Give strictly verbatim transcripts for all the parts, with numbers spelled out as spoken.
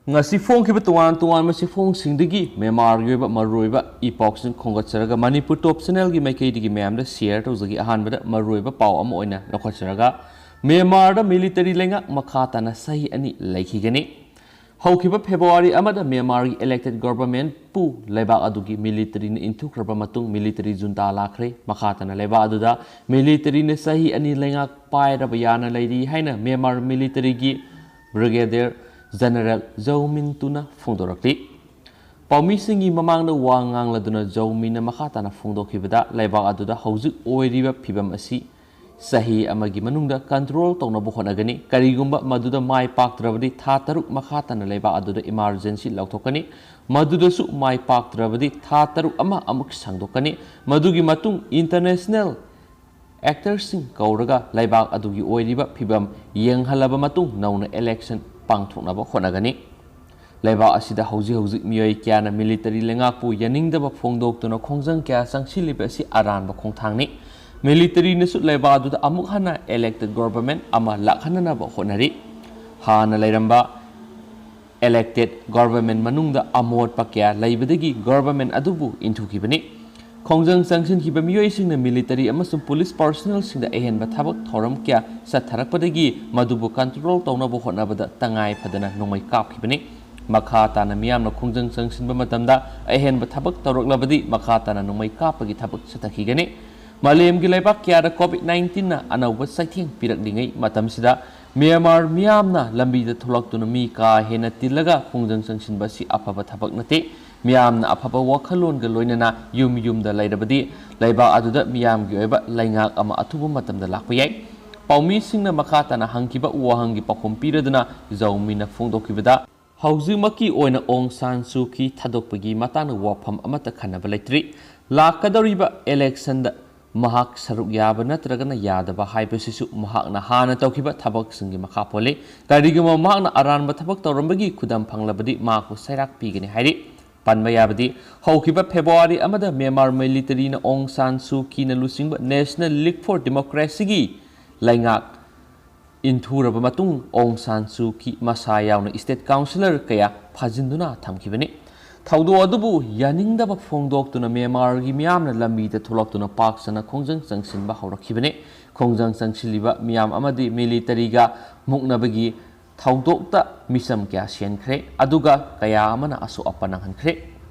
ꯉꯁꯤ ꯐꯣꯡꯈꯤꯕ ꯇꯣꯉꯥꯟ ꯇꯣꯉꯥꯟꯕ ꯆꯦꯐꯣꯡꯁꯤꯡꯗꯒꯤ ꯃ꯭ꯌꯥꯟꯃꯥꯔꯒꯤ ꯑꯣꯏꯕ ꯃꯔꯨꯑꯣꯏꯕ ꯏ ꯄꯥꯎꯁꯤꯡ ꯈꯣꯝꯒꯠꯆꯔꯒ ꯃꯅꯤꯄꯨꯔ ꯇꯣꯞ ꯆꯦꯅꯦꯜꯒꯤ ꯃꯥꯏꯀꯩꯗꯒꯤ ꯃꯌꯥꯝꯗ ꯁꯤꯌꯔ ꯇꯧꯖꯒꯦ꯫ ꯑꯍꯥꯟꯕꯗ ꯃꯔꯨꯑꯣꯏꯕ ꯄꯥꯎ ꯑꯃ ꯑꯣꯏꯅ ꯂꯧꯈꯠꯆꯔꯒ, ꯃ꯭ꯌꯥꯟꯃꯥꯔꯗ ꯃꯤꯂꯤꯇꯔꯤ ꯂꯩꯉꯥꯛ ꯃꯈꯥ ꯇꯥꯅ ꯆꯍꯤ ꯑꯅꯤ ꯂꯩꯈꯤꯒꯅꯤ꯫ ꯍꯧꯈꯤꯕ ꯐꯦꯕ꯭ꯔꯨꯋꯥꯔꯤ ꯑꯃꯗ ꯃ꯭ꯌꯥꯟꯃꯥꯔꯒꯤ ꯏꯂꯦꯛꯇꯦꯗ ꯒꯣꯚꯔꯟꯃꯦꯟꯠꯄꯨ ꯂꯩꯕꯥꯛ ꯑꯗꯨꯒꯤ ꯃꯤꯂꯤꯇꯔꯤꯅ ꯏꯟꯊꯨꯈ꯭ꯔꯕ ꯃꯇꯨꯡ ꯃꯤꯂꯤꯇꯔꯤ ꯖꯨꯟꯇꯥ ꯂꯥꯛꯈ꯭ꯔꯦ꯫ ꯃꯈꯥ ꯇꯥꯅ ꯂꯩꯕꯥꯛ ꯑꯗꯨꯗ ꯃꯤꯂꯤꯇꯔꯤꯅ ꯆꯍꯤ ꯑꯅꯤ ꯂꯩꯉꯥꯛ ꯄꯥꯏꯔꯕ ꯌꯥꯅ ꯂꯩꯔꯤ ꯍꯥꯏꯅ ꯃ꯭ꯌꯥꯟꯃꯥꯔ ꯃꯤꯂꯤꯇꯔꯤꯒꯤ ꯕ꯭ꯔꯤꯒꯦꯗꯤꯌꯔ ꯖꯦꯅꯔꯦꯜ ꯖꯧ ꯃꯤꯟꯇꯨꯅ ꯐꯣꯡꯗꯣꯔꯛꯂꯤ꯫ ꯄꯥꯎꯃꯤꯁꯤꯡꯒꯤ ꯃꯃꯥꯡꯗ ꯋꯥ ꯉꯥꯡꯂꯗꯨꯅ ꯖꯧ ꯃꯤꯟꯅ ꯃꯈꯥ ꯇꯥꯅ ꯐꯣꯡꯗꯣꯛꯈꯤꯕꯗ, ꯂꯩꯕꯥꯛ ꯑꯗꯨꯗ ꯍꯧꯖꯤꯛ ꯑꯣꯏꯔꯤꯕ ꯐꯤꯕꯝ ꯑꯁꯤ ꯆꯍꯤ ꯑꯃꯒꯤ ꯃꯅꯨꯡꯗ ꯀꯟꯇ꯭ꯔꯣꯜ ꯇꯧꯅꯕ ꯍꯣꯠꯅꯒꯅꯤ꯫ ꯀꯔꯤꯒꯨꯝꯕ ꯃꯗꯨꯗ ꯃꯥꯏ ꯄꯥꯛꯇ꯭ꯔꯕꯗꯤ ꯊꯥ ꯇꯔꯨꯛ ꯃꯈꯥ ꯇꯥꯅ ꯂꯩꯕꯥꯛ ꯑꯗꯨꯗ ꯏꯃꯥꯔꯖꯦꯟꯁꯤ ꯂꯥꯎꯊꯣꯛꯀꯅꯤ꯫ ꯃꯗꯨꯗꯁꯨ ꯃꯥꯏ ꯄꯥꯛꯇ꯭ꯔꯕꯗꯤ ꯊꯥ ꯇꯔꯨꯛ ꯑꯃ ꯑꯃꯨꯛ ꯁꯥꯡꯗꯣꯛꯀꯅꯤ꯫ ꯃꯗꯨꯒꯤ ꯃꯇꯨꯡ ꯏꯟꯇꯔꯅꯦꯁꯅꯦꯜ ꯑꯦꯛꯇꯔꯁꯤꯡ ꯀꯧꯔꯒ ꯂꯩꯕꯥꯛ ꯑꯗꯨꯒꯤ ꯑꯣꯏꯔꯤꯕ ꯐꯤꯕꯝ ꯌꯦꯡꯍꯜꯂꯕ ꯃꯇꯨꯡ ꯅꯧꯅ ꯏꯂꯦꯛꯁꯟ ꯄꯥꯡꯊꯣꯛꯅꯕ ꯍꯣꯠꯅꯒꯅꯤ꯫ ꯂꯩꯕꯥꯛ ꯑꯁꯤꯗ ꯍꯧꯖꯤꯛ ꯍꯧꯖꯤꯛ ꯃꯤꯑꯣꯏ ꯀꯌꯥꯅ ꯃꯤꯂꯤꯇꯔꯤ ꯂꯩꯉꯥꯛꯄꯨ ꯌꯥꯅꯤꯡꯗꯕ ꯐꯣꯡꯗꯣꯛꯇꯨꯅ ꯈꯣꯡꯖꯪ ꯀꯌꯥ ꯆꯪꯁꯤꯜꯂꯤꯕ ꯑꯁꯤ ꯑꯔꯥꯟꯕ ꯈꯣꯡꯊꯥꯡꯅꯤ꯫ ꯃꯤꯂꯤꯇꯔꯤꯅꯁꯨ ꯂꯩꯕꯥꯛ ꯑꯗꯨꯗ ꯑꯃꯨꯛ ꯍꯟꯅ ꯏꯂꯦꯛꯇꯦꯗ ꯒꯣꯚꯔꯟꯃꯦꯟꯠ ꯑꯃ ꯂꯥꯛꯍꯟꯅꯅꯕ ꯍꯣꯠꯅꯔꯤ꯫ ꯍꯥꯟꯅ ꯂꯩꯔꯝꯕ ꯏꯂꯦꯛꯇꯦꯗ ꯒꯣꯚꯔꯟꯃꯦꯟꯠ ꯃꯅꯨꯡꯗ ꯑꯃꯣꯠꯄ ꯀꯌꯥ ꯂꯩꯕꯗꯒꯤ ꯒꯣꯚꯔꯟꯃꯦꯟꯠ ꯑꯗꯨꯕꯨ ꯏꯟꯊꯨꯈꯤꯕꯅꯤ꯫ ꯈꯣꯡꯖꯪ ꯆꯪꯁꯤꯟꯈꯤꯕ ꯃꯤꯑꯣꯏꯁꯤꯡꯅ ꯃꯤꯂꯤꯇꯔꯤ ꯑꯃꯁꯨꯡ ꯄꯨꯂꯤꯁ ꯄꯥꯔꯁꯣꯅꯦꯜꯁꯤꯡꯗ ꯑꯍꯦꯟꯕ ꯊꯕꯛ ꯊꯧꯔꯝ ꯀꯌꯥ ꯆꯠꯊꯔꯛꯄꯗꯒꯤ ꯃꯗꯨꯕꯨ ꯀꯟꯇ꯭ꯔꯣꯜ ꯇꯧꯅꯕ ꯍꯣꯠꯅꯕꯗ ꯇꯉꯥꯏ ꯐꯗꯅ ꯅꯣꯡꯃꯩ ꯀꯥꯞꯈꯤꯕꯅꯤ꯫ ꯃꯈꯥ ꯇꯥꯅ ꯃꯤꯌꯥꯝꯅ ꯈꯣꯡꯖꯪ ꯆꯪꯁꯤꯟꯕ ꯃꯇꯝꯗ ꯑꯍꯦꯟꯕ ꯊꯕꯛ ꯇꯧꯔꯛꯂꯕꯗꯤ ꯃꯈꯥ ꯇꯥꯅ ꯅꯣꯡꯃꯩ ꯀꯥꯞꯄꯒꯤ ꯊꯕꯛ ꯆꯠꯊꯈꯤꯒꯅꯤ꯫ ꯃꯥꯂꯦꯝꯒꯤ ꯂꯩꯕꯥꯛ ꯀꯌꯥꯗ ꯀꯣꯚꯤꯗ ꯅꯥꯏꯟꯇꯤꯟꯅ ꯑꯅꯧꯕ ꯆꯩꯊꯦꯡ ꯄꯤꯔꯛꯂꯤꯉꯩ ꯃꯇꯝꯁꯤꯗ ꯃ꯭ꯌꯥꯟꯃꯥꯔ ꯃꯤꯌꯥꯝꯅ ꯂꯝꯕꯤꯗ ꯊꯣꯛꯂꯛꯇꯨꯅ ꯃꯤ ꯀꯥ ꯍꯦꯟꯅ ꯇꯤꯜꯂꯒ ꯈꯣꯡꯖꯪ ꯆꯪꯁꯤꯟꯕ ꯑꯁꯤ ꯑꯐꯕ ꯊꯕꯛ ꯅꯠꯇꯦ꯫ ꯃꯤꯌꯥꯝꯅ ꯑꯐꯕ ꯋꯥꯈꯜꯂꯣꯟꯒ ꯂꯣꯏꯅꯅ ꯌꯨꯝ ꯌꯨꯝꯗ ꯂꯩꯔꯕꯗꯤ ꯂꯩꯕꯥꯛ ꯑꯗꯨꯗ ꯃꯤꯌꯥꯝꯒꯤ ꯑꯣꯏꯕ ꯂꯩꯉꯥꯛ ꯑꯃ ꯑꯊꯨꯕ ꯃꯇꯝꯗ ꯂꯥꯛꯄ ꯌꯥꯏ꯫ ꯄꯥꯎꯃꯤꯁꯤꯡꯅ ꯃꯈꯥ ꯇꯥꯅ ꯍꯪꯈꯤꯕ ꯋꯥꯍꯪꯒꯤ ꯄꯥꯎꯈꯨꯝ ꯄꯤꯔꯗꯨꯅ ꯖꯧ ꯃꯤꯟꯅ ꯐꯣꯡꯗꯣꯛꯈꯤꯕꯗ, ꯍꯧꯖꯤꯛꯃꯛꯀꯤ ꯑꯣꯏꯅ ꯑꯣꯡ ꯁꯥꯟ ꯁꯨ ꯀꯤ ꯊꯥꯗꯣꯛꯄꯒꯤ ꯃꯇꯥꯡꯗ ꯋꯥꯐꯝ ꯑꯃꯠꯇ ꯈꯟꯅꯕ ꯂꯩꯇ꯭ꯔꯤ꯫ ꯂꯥꯛꯀꯗꯧꯔꯤꯕ ꯏꯂꯦꯛꯁꯟꯗ ꯃꯍꯥꯛ ꯁꯔꯨꯛ ꯌꯥꯕ ꯅꯠꯇ꯭ꯔꯒꯅ ꯌꯥꯗꯕ ꯍꯥꯏꯕꯁꯤꯁꯨ ꯃꯍꯥꯛꯅ ꯍꯥꯟꯅ ꯇꯧꯈꯤꯕ ꯊꯕꯛꯁꯤꯡꯒꯤ ꯃꯈꯥ ꯄꯣꯜꯂꯤ꯫ ꯀꯔꯤꯒꯨꯝꯕ ꯃꯍꯥꯛꯅ ꯑꯔꯥꯟꯕ ꯊꯕꯛ ꯇꯧꯔꯝꯕꯒꯤ ꯈꯨꯗꯝ ꯐꯪꯂꯕꯗꯤ ꯃꯍꯥꯛꯄꯨ ꯆꯩꯔꯥꯛ ꯄꯤꯒꯅꯤ ꯍꯥꯏꯔꯤ꯫ ꯄꯟꯕ ꯌꯥꯕꯗꯤ, ꯍꯧꯈꯤꯕ ꯐꯦꯕ꯭ꯔꯨꯋꯥꯔꯤ ꯑꯃꯗ ꯃ꯭ꯌꯥꯟꯃꯥꯔ ꯃꯤꯂꯤꯇꯔꯤꯅ ꯑꯣꯡ ꯁꯥꯟ ꯁꯨ ꯀꯤꯅ ꯂꯨꯆꯤꯡꯕ National League for Democracy ꯒꯤ ꯂꯩꯉꯥꯛ ꯏꯟꯊꯨꯔꯕ ꯃꯇꯨꯡ ꯑꯣꯡ ꯁꯥꯟ ꯁꯨ ꯀꯤ ꯃꯁꯥ ꯌꯥꯎꯅ state councillor ꯀꯌꯥ ꯐꯥꯖꯤꯟꯗꯨꯅ ꯊꯝꯈꯤꯕꯅꯤ꯫ ꯊꯧꯗꯣꯛ ꯑꯗꯨꯕꯨ ꯌꯥꯅꯤꯡꯗꯕ ꯐꯣꯡꯗꯣꯛꯇꯨꯅ ꯃ꯭ꯌꯥꯟꯃꯥꯔꯒꯤ ꯃꯤꯌꯥꯝꯅ ꯂꯝꯕꯤꯗ ꯊꯣꯛꯂꯛꯇꯨꯅ ꯄꯥꯛ ꯁꯟꯅ ꯈꯣꯡꯖꯪ ꯆꯪꯁꯤꯟꯕ ꯍꯧꯔꯛꯈꯤꯕꯅꯤ꯫ ꯈꯣꯡꯖꯪ ꯆꯪꯁꯤꯜꯂꯤꯕ ꯃꯤꯌꯥꯝ ꯑꯃꯗꯤ ꯃꯤꯂꯤꯇꯔꯤꯒ ꯃꯨꯛꯅꯕꯒꯤ ꯊꯧꯗꯣꯛꯇ ꯃꯤꯆꯝ ꯀꯌꯥ ꯁꯤꯍꯟꯈ꯭ꯔꯦ, ꯑꯗꯨꯒ ꯀꯌꯥ ꯑꯃꯅ ꯑꯁꯣꯛ ꯑꯄꯟ ꯅꯪꯍꯟꯈ꯭ꯔꯦ꯫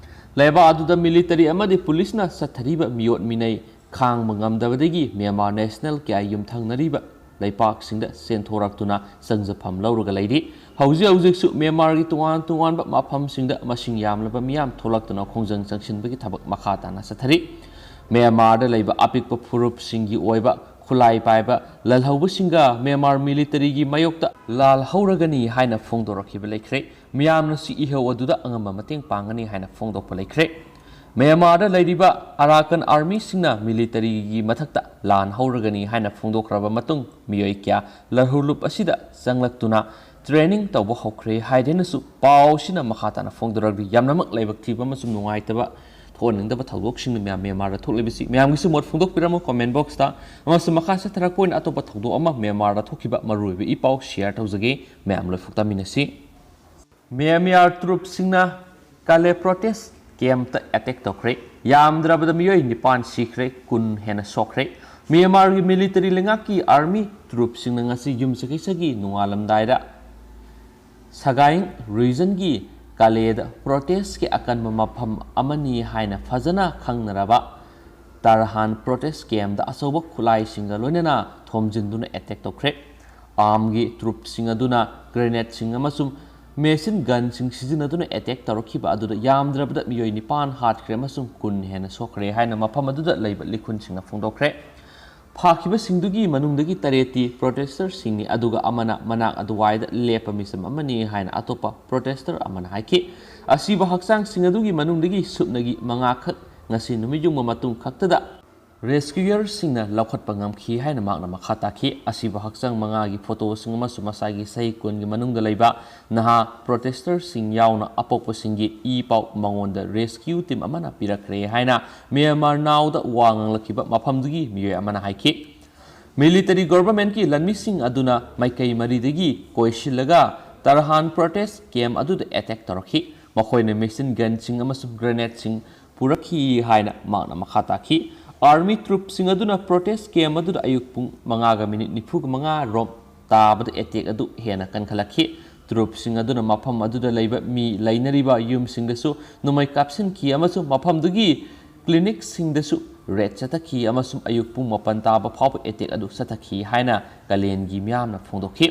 ꯂꯩꯕꯥꯛ ꯑꯗꯨꯗ ꯃꯤꯂꯤꯇꯔꯤ ꯑꯃꯗꯤ ꯄꯨꯂꯤꯁꯅ ꯆꯠꯊꯔꯤꯕ ꯃꯤꯑꯣꯠ ꯃꯤꯅꯩ ꯈꯥꯡꯕ ꯉꯝꯗꯕꯗꯒꯤ ꯃ꯭ꯌꯥꯟꯃꯥꯔ ꯅꯦꯁꯅꯦꯜ ꯀꯌꯥ ꯌꯨꯝꯊꯪꯅꯔꯤꯕ ꯂꯩꯄꯥꯛꯁꯤꯡꯗ ꯆꯦꯟꯊꯣꯔꯛꯇꯨꯅ ꯆꯪꯖꯐꯝ ꯂꯧꯔꯒ ꯂꯩꯔꯤ꯫ ꯍꯧꯖꯤꯛ ꯍꯧꯖꯤꯛꯁꯨ ꯃ꯭ꯌꯥꯟꯃꯥꯔꯒꯤ ꯇꯣꯉꯥꯟ ꯇꯣꯉꯥꯟꯕ ꯃꯐꯝꯁꯤꯡꯗ ꯃꯁꯤꯡ ꯌꯥꯝꯂꯕ ꯃꯤꯌꯥꯝ ꯊꯣꯛꯂꯛꯇꯨꯅ ꯈꯣꯡꯖꯪ ꯆꯪꯁꯤꯟꯕꯒꯤ ꯊꯕꯛ ꯃꯈꯥ ꯇꯥꯅ ꯆꯠꯊꯔꯤ꯫ ꯃ꯭ꯌꯥꯟꯃꯥꯔꯗ ꯂꯩꯕ ꯑꯄꯤꯛꯄ ꯐꯨꯔꯨꯞꯁꯤꯡꯒꯤ ꯑꯣꯏꯕ ꯈꯨꯠꯂꯥꯏ ꯄꯥꯏꯕ ꯂꯥꯜꯍꯧꯕꯁꯤꯡꯒ ꯃ꯭ꯌꯥꯟꯃꯥꯔ ꯃꯤꯂꯤꯇꯔꯤꯒꯤ ꯃꯥꯌꯣꯛꯇ ꯂꯥꯜꯍꯧꯔꯒꯅꯤ ꯍꯥꯏꯅ ꯐꯣꯡꯗꯣꯔꯛꯈꯤꯕ ꯂꯩꯈ꯭ꯔꯦ꯫ ꯃꯤꯌꯥꯝꯅꯁꯨ ꯏꯍꯧ ꯑꯗꯨꯗ ꯑꯉꯝꯕ ꯃꯇꯦꯡ ꯄꯥꯡꯒꯅꯤ ꯍꯥꯏꯅ ꯐꯣꯡꯗꯣꯛꯄ ꯂꯩꯈ꯭ꯔꯦ꯫ ꯃ꯭ꯌꯥꯟꯃꯥꯔꯗ ꯂꯩꯔꯤꯕ ꯑꯔꯥꯀꯟ ꯑꯥꯔꯃꯤꯁꯤꯡꯅ ꯃꯤꯂꯤꯇꯔꯤꯒꯤ ꯃꯊꯛꯇ ꯂꯥꯟ ꯍꯧꯔꯒꯅꯤ ꯍꯥꯏꯅ ꯐꯣꯡꯗꯣꯛꯈ꯭ꯔꯕ ꯃꯇꯨꯡ, ꯃꯤꯑꯣꯏ ꯀꯌꯥ ꯂꯥꯜꯍꯧꯂꯨꯞ ꯑꯁꯤꯗ ꯆꯪꯂꯛꯇꯨꯅ ꯇ꯭ꯔꯦꯅꯤꯡ ꯇꯧꯕ ꯍꯧꯈ꯭ꯔꯦ ꯍꯥꯏꯗꯨꯅꯁꯨ ꯄꯥꯎ ꯑꯁꯤꯅ ꯃꯈꯥ ꯇꯥꯅ ꯐꯣꯡꯗꯣꯔꯛꯂꯤ꯫ ꯌꯥꯝꯅꯃꯛ ꯂꯥꯏꯕꯛ ꯊꯤꯕ ꯑꯃꯁꯨꯡ ꯅꯨꯡꯉꯥꯏꯇꯕ ꯊꯣꯛꯍꯟꯅꯤꯡꯗꯕ ꯊꯧꯗꯣꯛꯁꯤꯡꯅ ꯃꯌꯥꯝ ꯃ꯭ꯌꯥꯟꯃꯥꯔꯗ ꯊꯣꯛꯂꯤꯕꯁꯤ꯫ ꯃꯌꯥꯝꯒꯤꯁꯨ ꯃꯣꯠ ꯐꯣꯡꯗꯣꯛꯄꯤꯔꯝꯃꯨ comment box ꯇ꯫ ꯑꯃꯁꯨꯡ ꯃꯈꯥ ꯆꯠꯊꯔꯛꯄ ꯑꯣꯏꯅ ꯑꯇꯣꯞꯄ ꯊꯧꯗꯣꯛ ꯑꯃ ꯃ꯭ꯌꯥꯟꯃꯥꯔꯗ ꯊꯣꯛꯈꯤꯕ ꯃꯔꯨꯑꯣꯏꯕ ꯏ ꯄꯥꯎ share ꯇꯧꯖꯒꯦ꯫ ꯃꯌꯥꯝ ꯂꯣꯏ ꯐꯨꯛꯇꯃꯤꯟꯅꯁꯤ꯫ ꯃ꯭ꯌꯥꯟꯃꯥꯔ ꯇ꯭ꯔꯨꯞꯁꯤꯡꯅ ꯀꯥꯂꯦ protest camp ꯇ attack ꯇꯧꯈ꯭ꯔꯦ꯫ ꯌꯥꯝꯗ꯭ꯔꯕꯗ ꯃꯤꯑꯣꯏ ꯅꯤꯄꯥꯟ ꯁꯤꯈ꯭ꯔꯦ, ꯀꯨꯟ ꯍꯦꯟꯅ ꯁꯣꯛꯈ꯭ꯔꯦ꯫ ꯃ꯭ꯌꯥꯟꯃꯥꯔꯒꯤ ꯃꯤꯂꯤꯇꯔꯤ ꯂꯩꯉꯥꯛꯀꯤ ꯑꯥꯔꯃꯤ ꯇ꯭ꯔꯨꯞꯁꯤꯡꯅ ꯉꯁꯤ ꯌꯨꯝꯁꯀꯩꯁꯒꯤ ꯅꯣꯡꯉꯥꯜꯂꯝꯗꯥꯏꯗ ꯁꯒꯥꯏꯡ ꯔꯤꯖꯟꯒꯤ ꯀꯥꯂꯦꯗ protest ꯀꯤ ꯑꯀꯟꯕ ꯃꯐꯝ ꯑꯃꯅꯤ ꯍꯥꯏꯅ ꯐꯖꯅ ꯈꯪꯅꯔꯕ ꯇꯔꯍꯥꯟ protest camp ꯇ ꯑꯆꯧꯕ ꯈꯨꯠꯂꯥꯏꯁꯤꯡꯒ ꯂꯣꯏꯅꯅ ꯊꯣꯝꯖꯤꯟꯗꯨꯅ attack ꯇꯧꯈ꯭ꯔꯦ꯫ ꯑꯥꯔꯝꯒꯤ ꯇ꯭ꯔꯨꯞꯁꯤꯡ ꯑꯗꯨꯅ grenade ꯁꯤꯡ ꯑꯃꯁꯨꯡ machine gun ꯁꯤꯡ ꯁꯤꯖꯤꯟꯅꯗꯨꯅ attack ꯇꯧꯔꯛꯈꯤꯕ ꯑꯗꯨꯗ ꯌꯥꯝꯗ꯭ꯔꯕꯗ ꯃꯤꯑꯣꯏ ꯅꯤꯄꯥꯟ ꯍꯥꯠꯈ꯭ꯔꯦ ꯑꯃꯁꯨꯡ ꯀꯨꯟ ꯍꯦꯟꯅ ꯁꯣꯛꯈ꯭ꯔꯦ ꯍꯥꯏꯅ ꯃꯐꯝ ꯑꯗꯨꯗ ꯂꯩꯕ ꯂꯤꯈꯨꯟꯁꯤꯡꯅ ꯐꯣꯡꯗꯣꯛꯈ꯭ꯔꯦ꯫ ꯐꯥꯈꯤꯕꯁꯤꯡꯗꯨꯒꯤ ꯃꯅꯨꯡꯗꯒꯤ ꯇꯔꯦꯠꯇꯤ protester ꯁꯤꯡꯅꯤ, ꯑꯗꯨꯒ ꯑꯃꯅ ꯃꯅꯥꯛ ꯑꯗꯨꯋꯥꯏꯗ ꯂꯦꯞꯄ ꯃꯤꯆꯝ ꯑꯃꯅꯤ ꯍꯥꯏꯅ ꯑꯇꯣꯞꯄ protester ꯑꯃꯅ ꯍꯥꯏꯈꯤ꯫ ꯑꯁꯤꯕ ꯍꯛꯆꯥꯡꯁꯤꯡ ꯑꯗꯨꯒꯤ ꯃꯅꯨꯡꯗꯒꯤ ꯁꯨꯞꯅꯒꯤ ꯃꯉꯥꯈꯛ ꯉꯁꯤ ꯅꯨꯃꯤꯠ ꯌꯨꯡꯕ ꯃꯇꯨꯡ ꯈꯛꯇꯗ rescuer ꯁꯤꯡꯅ ꯂꯧꯈꯠꯄ ꯉꯝꯈꯤ ꯍꯥꯏꯅ ꯃꯍꯥꯛꯅ ꯃꯈꯥ ꯇꯥꯈꯤ꯫ ꯑꯁꯤꯕ ꯍꯛꯆꯥꯡ ꯃꯉꯥꯒꯤ ꯐꯣꯇꯣꯁꯤꯡ ꯑꯃꯁꯨꯡ ꯃꯁꯥꯒꯤ ꯆꯍꯤ ꯀꯨꯟꯒꯤ ꯃꯅꯨꯡꯗ ꯂꯩꯕ ꯅꯍꯥ protester ꯁꯤꯡ ꯌꯥꯎꯅ ꯑꯄꯣꯛꯄꯁꯤꯡꯒꯤ ꯏ ꯄꯥꯎ ꯃꯉꯣꯟꯗ rescue team ꯑꯃꯅ ꯄꯤꯔꯛꯈ꯭ꯔꯦ ꯍꯥꯏꯅ ꯃ꯭ꯌꯥꯟꯃꯥꯔ Now ꯗ ꯋꯥ ꯉꯥꯡꯂꯛꯈꯤꯕ ꯃꯐꯝꯗꯨꯒꯤ ꯃꯤꯑꯣꯏ ꯑꯃꯅ ꯍꯥꯏꯈꯤ꯫ Military governmentꯀꯤ ꯂꯥꯟꯃꯤꯁꯤꯡ ꯑꯗꯨꯅ ꯃꯥꯏꯀꯩ ꯃꯔꯤꯗꯒꯤ ꯀꯣꯏꯁꯤꯜꯂꯒ ꯇꯔꯍꯥꯟ protest camp ꯑꯗꯨꯗ attack ꯇꯧꯔꯛꯈꯤ꯫ ꯃꯈꯣꯏꯅ machine gunꯁꯤꯡ ꯑꯃꯁꯨꯡ grenade ꯁꯤꯡ ꯄꯨꯔꯛꯈꯤ ꯍꯥꯏꯅ ꯃꯍꯥꯛꯅ ꯃꯈꯥ ꯇꯥꯈꯤ꯫ Army troopꯁꯤꯡ ꯑꯗꯨꯅ protest camp ꯑꯗꯨꯗ ꯑꯌꯨꯛ ꯄꯨꯡ ꯃꯉꯥꯒ minute ꯅꯤꯐꯨꯒ ꯃꯉꯥ ꯔꯣꯝ ꯇꯥꯕꯗ attack ꯑꯗꯨ ꯍꯦꯟꯅ ꯀꯟꯈꯠꯂꯛꯈꯤ꯫ Troopꯁꯤꯡ ꯑꯗꯨꯅ ꯃꯐꯝ ꯑꯗꯨꯗ ꯂꯩꯕ ꯃꯤ ꯂꯩꯅꯔꯤꯕ ꯌꯨꯝꯁꯤꯡꯗꯁꯨ ꯅꯣꯡꯃꯩ ꯀꯥꯞꯁꯤꯟꯈꯤ ꯑꯃꯁꯨꯡ ꯃꯐꯝꯗꯨꯒꯤ clinicꯁꯤꯡꯗꯁꯨ raid ꯆꯠꯊꯈꯤ ꯑꯃꯁꯨꯡ ꯑꯌꯨꯛ ꯄꯨꯡ ꯃꯥꯄꯟ ꯇꯥꯕ ꯐꯥꯎꯕ attack ꯑꯗꯨ ꯆꯠꯊꯈꯤ ꯍꯥꯏꯅ ꯀꯥꯂꯦꯟꯒꯤ ꯃꯤꯌꯥꯝꯅ ꯐꯣꯡꯗꯣꯛꯈꯤ꯫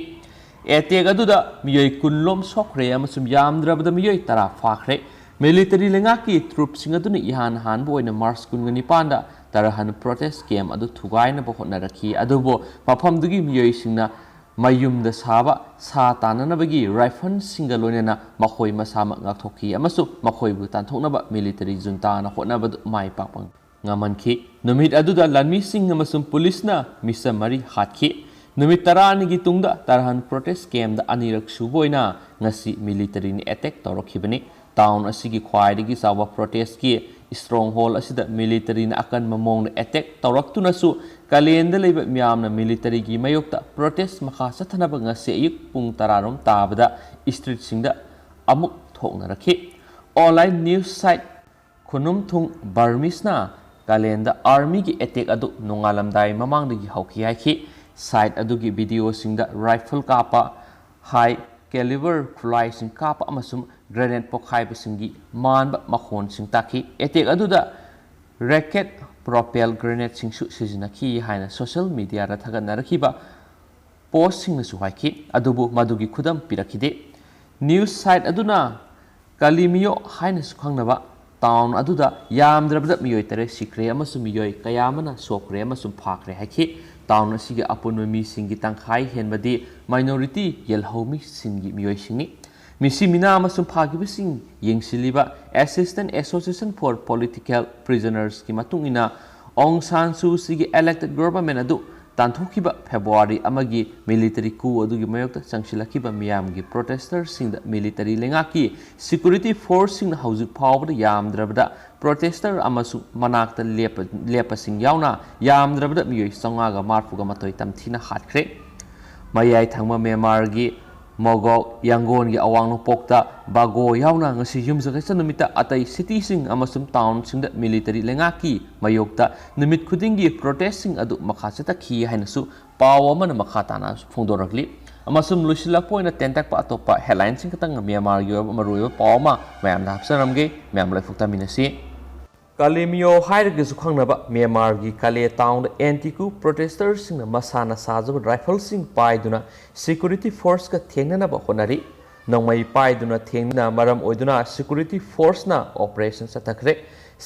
Attack ꯑꯗꯨꯗ ꯃꯤꯑꯣꯏ ꯀꯨꯟ ꯂꯣꯝ ꯁꯣꯛꯈ꯭ꯔꯦ ꯑꯃꯁꯨꯡ ꯌꯥꯝꯗ꯭ꯔꯕꯗ ꯃꯤꯑꯣꯏ ꯇꯔꯥ ꯐꯥꯈ꯭ꯔꯦ꯫ Military ꯂꯩꯉꯥꯛꯀꯤ troopꯁꯤꯡ ꯑꯗꯨꯅ ꯏꯍꯥꯟ ꯍꯥꯟꯕ ꯑꯣꯏꯅ March ꯀꯨꯟꯒ ꯅꯤꯄꯥꯟꯗ ꯇꯔꯍꯟ protest camp ꯑꯗꯨ ꯊꯨꯒꯥꯏꯅꯕ ꯍꯣꯠꯅꯔꯛꯈꯤ, ꯑꯗꯨꯕꯨ ꯃꯐꯝꯗꯨꯒꯤ ꯃꯤꯑꯣꯏꯁꯤꯡꯅ ꯃꯌꯨꯝꯗ ꯁꯥꯕ ꯁꯥ ꯇꯥꯟꯅꯅꯕꯒꯤ rifleꯁꯤꯡꯒ ꯂꯣꯏꯅꯅ ꯃꯈꯣꯏ ꯃꯁꯥꯃꯛ ꯉꯥꯛꯊꯣꯛꯈꯤ ꯑꯃꯁꯨꯡ ꯃꯈꯣꯏꯕꯨ ꯇꯥꯟꯊꯣꯛꯅꯕ military juntaꯅ ꯍꯣꯠꯅꯕꯗꯨ ꯃꯥꯏ ꯄꯥꯛꯄ ꯉꯝꯍꯟꯈꯤ꯫ ꯅꯨꯃꯤꯠ ꯑꯗꯨꯗ ꯂꯥꯟꯃꯤꯁꯤꯡ ꯑꯃꯁꯨꯡ ꯄꯨꯂꯤꯁꯅ ꯃꯤꯆꯝ ꯃꯔꯤ ꯍꯥꯠꯈꯤ꯫ ꯅꯨꯃꯤꯠ ꯇꯔꯥꯅꯤꯒꯤ ꯇꯨꯡꯗ ꯇꯔꯍꯟ protest campꯗ ꯑꯅꯤꯔꯛ ꯁꯨꯕ ꯑꯣꯏꯅ ꯉꯁꯤ militaryꯅ attack ꯇꯧꯔꯛꯈꯤꯕꯅꯤ꯫ Town ꯑꯁꯤꯒꯤ ꯈ꯭ꯋꯥꯏꯗꯒꯤ ꯆꯥꯎꯕ protestꯀꯤ stronghold ꯑꯁꯤꯗ militaryꯅ ꯑꯀꯟꯕ ꯃꯑꯣꯡꯗ attack ꯇꯧꯔꯛꯇꯨꯅꯁꯨ ꯀꯥꯂꯦꯟꯗ ꯂꯩꯕ ꯃꯤꯌꯥꯝꯅ militaryꯒꯤ ꯃꯥꯌꯣꯛꯇ protest ꯃꯈꯥ ꯆꯠꯊꯅꯕ ꯉꯁꯤ ꯑꯌꯨꯛ ꯄꯨꯡ ꯇꯔꯥ ꯔꯣꯝ ꯇꯥꯕꯗ streetꯁꯤꯡꯗ ꯑꯃꯨꯛ ꯊꯣꯛꯅꯔꯛꯈꯤ꯫ Online news site ꯈꯨꯅꯨꯝꯊꯨꯡ Burmeseꯅ ꯀꯥꯂꯦꯟꯗ armyꯒꯤ attack ꯑꯗꯨ ꯅꯣꯡꯉꯥꯜꯂꯝꯗꯥꯏ ꯃꯃꯥꯡꯗꯒꯤ ꯍꯧꯈꯤ ꯍꯥꯏꯈꯤ꯫ Site ꯑꯗꯨꯒꯤ videoꯁꯤꯡꯗ rifle ꯀꯥꯞꯄ, high caliber ꯈꯨꯠꯂꯥꯏꯁꯤꯡ ꯀꯥꯞꯄ ꯑꯃꯁꯨꯡ grenade ꯄꯣꯈꯥꯏꯕꯁꯤꯡꯒꯤ ꯃꯥꯟꯕ ꯃꯈꯣꯟꯁꯤꯡ ꯇꯥꯈꯤ꯫ Attack ꯑꯗꯨꯗ rocket propelled grenadeꯁꯤꯡꯁꯨ ꯁꯤꯖꯤꯟꯅꯈꯤ ꯍꯥꯏꯅ social mediaꯗ ꯊꯥꯒꯠꯅꯔꯛꯈꯤꯕ postꯁꯤꯡꯅꯁꯨ ꯍꯥꯏꯈꯤ, ꯑꯗꯨꯕꯨ ꯃꯗꯨꯒꯤ ꯈꯨꯗꯝ ꯄꯤꯔꯛꯈꯤꯗꯦ꯫ News site ꯑꯗꯨꯅ Kalimiyo ꯍꯥꯏꯅꯁꯨ ꯈꯪꯅꯕ town ꯑꯗꯨꯗ ꯌꯥꯝꯗ꯭ꯔꯕꯗ ꯃꯤꯑꯣꯏ ꯇꯔꯦꯠ ꯁꯤꯈ꯭ꯔꯦ ꯑꯃꯁꯨꯡ ꯃꯤꯑꯣꯏ ꯀꯌꯥ ꯑꯃꯅ ꯁꯣꯛꯈ꯭ꯔꯦ ꯑꯃꯁꯨꯡ ꯐꯥꯈ꯭ꯔꯦ ꯍꯥꯏꯈꯤ꯫ Town ꯑꯁꯤꯒꯤ ꯑꯄꯨꯟꯕ ꯃꯤꯁꯤꯡꯒꯤ ꯇꯪꯈꯥꯏ ꯍꯦꯟꯕꯗꯤ minority ꯌꯦꯜꯍꯧꯃꯤꯁꯤꯡꯒꯤ ꯃꯤꯑꯣꯏꯁꯤꯡꯅꯤ꯫ ꯃꯤꯁꯤ ꯃꯤꯅꯥ ꯑꯃꯁꯨꯡ ꯐꯥꯈꯤꯕꯁꯤꯡ ꯌꯦꯡꯁꯤꯜꯂꯤꯕ Assistance Association for Political Prisonersꯀꯤ ꯃꯇꯨꯡ ꯏꯟꯅ, ꯑꯣꯡ ꯁꯥꯟ ꯁꯨ ꯆꯤꯒꯤ elected government ꯑꯗꯨ ꯇꯥꯟꯊꯣꯛꯈꯤꯕ ꯐꯦꯕ꯭ꯔꯨꯋꯥꯔꯤ ꯑꯃꯒꯤ ꯃꯤꯂꯤꯇꯔꯤ ꯀꯨ ꯑꯗꯨꯒꯤ ꯃꯥꯌꯣꯛꯇ ꯆꯪꯁꯤꯜꯂꯛꯈꯤꯕ ꯃꯤꯌꯥꯝꯒꯤ ꯄ꯭ꯔꯣꯇꯦꯁꯇꯔꯁꯤꯡꯗ ꯃꯤꯂꯤꯇꯔꯤ ꯂꯩꯉꯥꯛꯀꯤ ꯁꯦꯀ꯭ꯌꯨꯔꯤꯇꯤ ꯐꯣꯔꯁꯁꯤꯡꯅ ꯍꯧꯖꯤꯛ ꯐꯥꯎꯕꯗ ꯌꯥꯝꯗ꯭ꯔꯕꯗ ꯄ꯭ꯔꯣꯇꯦꯁꯇꯔ ꯑꯃꯁꯨꯡ ꯃꯅꯥꯛꯇ ꯂꯦꯞꯄ ꯂꯦꯞꯄꯁꯤꯡ ꯌꯥꯎꯅ ꯌꯥꯝꯗ꯭ꯔꯕꯗ ꯃꯤꯑꯣꯏ ꯆꯥꯝꯃꯉꯥꯒ ꯃꯔꯤꯐꯨꯒ ꯃꯥꯊꯣꯏ ꯇꯝꯊꯤꯅ ꯍꯥꯠꯈ꯭ꯔꯦ꯫ ꯃꯌꯥꯏ ꯊꯪꯕ ꯃ꯭ꯌꯥꯟꯃꯥꯔꯒꯤ ꯃꯣꯒꯣꯛ ꯌꯥꯡꯒꯣꯟꯒꯤ ꯑꯋꯥꯡ ꯅꯣꯡꯄꯣꯛꯇ ꯕꯥꯒꯣ ꯌꯥꯎꯅ ꯉꯁꯤ ꯌꯨꯝꯁꯀꯩꯁ ꯅꯨꯃꯤꯠꯇ ꯑꯇꯩ ꯁꯤꯇꯤꯁꯤꯡ ꯑꯃꯁꯨꯡ ꯇꯥꯎꯟꯁꯤꯡꯗ ꯃꯤꯂꯤꯇꯔꯤ ꯂꯩꯉꯥꯛꯀꯤ ꯃꯥꯌꯣꯛꯇ ꯅꯨꯃꯤꯠ ꯈꯨꯗꯤꯡꯒꯤ ꯄ꯭ꯔꯣꯇꯦꯁꯁꯤꯡ ꯑꯗꯨ ꯃꯈꯥ ꯆꯠꯊꯈꯤ ꯍꯥꯏꯅꯁꯨ ꯄꯥꯎ ꯑꯃꯅ ꯃꯈꯥ ꯇꯥꯅ ꯐꯣꯡꯗꯣꯔꯛꯂꯤ꯫ ꯑꯃꯁꯨꯡ ꯂꯣꯏꯁꯤꯜꯂꯛꯄ ꯑꯣꯏꯅ ꯇꯦꯟꯇꯛꯄ ꯑꯇꯣꯞꯄ ꯍꯦꯗꯂꯥꯏꯟꯁꯤꯡ ꯈꯛꯇꯪ ꯃ꯭ꯌꯥꯟꯃꯥꯔꯒꯤ ꯑꯣꯏꯕ ꯃꯔꯨꯑꯣꯏꯕ ꯄꯥꯎ ꯑꯃ ꯃꯌꯥꯝꯗ ꯍꯥꯞꯆꯔꯝꯒꯦ꯫ ꯃꯌꯥꯝ ꯂꯣꯏꯐꯨꯛ ꯇꯥꯃꯤꯟꯅꯁꯤ꯫ ꯀꯥꯂꯦꯃꯤꯌꯣ ꯍꯥꯏꯔꯒꯁꯨ ꯈꯪꯅꯕ ꯃ꯭ꯌꯥꯟꯃꯥꯔꯒꯤ ꯀꯥꯂꯦ ꯇꯥꯎꯟꯗ ꯑꯦꯟꯇꯤ ꯀꯨ ꯄ꯭ꯔꯣꯇꯦꯁꯇꯔꯁꯤꯡꯅ ꯃꯁꯥꯅ ꯁꯥꯖꯕ ꯔꯥꯏꯐꯜꯁꯤꯡ ꯄꯥꯏꯗꯨꯅ ꯁꯦꯀ꯭ꯌꯨꯔꯤꯇꯤ ꯐꯣꯔꯁꯀ ꯊꯦꯡꯅꯅꯕ ꯍꯣꯠꯅꯔꯤ꯫ ꯅꯣꯡꯃꯩ ꯄꯥꯏꯗꯨꯅ ꯊꯦꯡꯅ ꯃꯔꯝ ꯑꯣꯏꯗꯨꯅ ꯁꯦꯀ꯭ꯌꯨꯔꯤꯇꯤ ꯐꯣꯔꯁꯅ ꯑꯣꯄꯔꯦꯁꯟ ꯆꯠꯊꯈ꯭ꯔꯦ꯫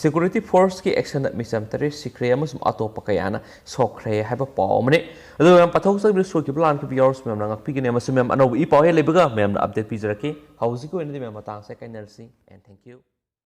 ꯁꯦꯀ꯭ꯌꯨꯔꯤꯇꯤ ꯐꯣꯔꯁꯀꯤ ꯑꯦꯛꯁꯟꯗ ꯃꯤꯆꯝ ꯇꯔꯦꯠ ꯁꯤꯈ꯭ꯔꯦ ꯑꯃꯁꯨꯡ ꯑꯇꯣꯞꯄ ꯀꯌꯥꯅ ꯁꯣꯛꯈ꯭ꯔꯦ ꯍꯥꯏꯕ ꯄꯥꯎ ꯑꯃꯅꯤ꯫ ꯑꯗꯨꯒ ꯃꯌꯥꯝ ꯄꯥꯊꯣꯛꯆꯕꯗ ꯁꯣꯏꯈꯤꯕ ꯂꯥꯟꯈꯤꯕ ꯌꯥꯎꯔꯁꯨ ꯃꯌꯥꯝꯅ ꯉꯥꯛꯄꯤꯒꯅꯤ ꯑꯃꯁꯨꯡ ꯃꯌꯥꯝ ꯑꯅꯧꯕ ꯏ ꯄꯥꯎ ꯍꯦꯛ ꯂꯩꯕꯒ ꯃꯌꯥꯝꯅ ꯑꯞꯗꯦꯠ ꯄꯤꯖꯔꯛꯀꯦ꯫ ꯍꯧꯖꯤꯛꯀꯤ ꯑꯣꯏꯅꯗꯤ ꯃꯌꯥꯝ ꯃꯇꯥꯡꯁꯦ ꯀꯥꯏꯅꯔꯁꯤ꯫ And thank you꯫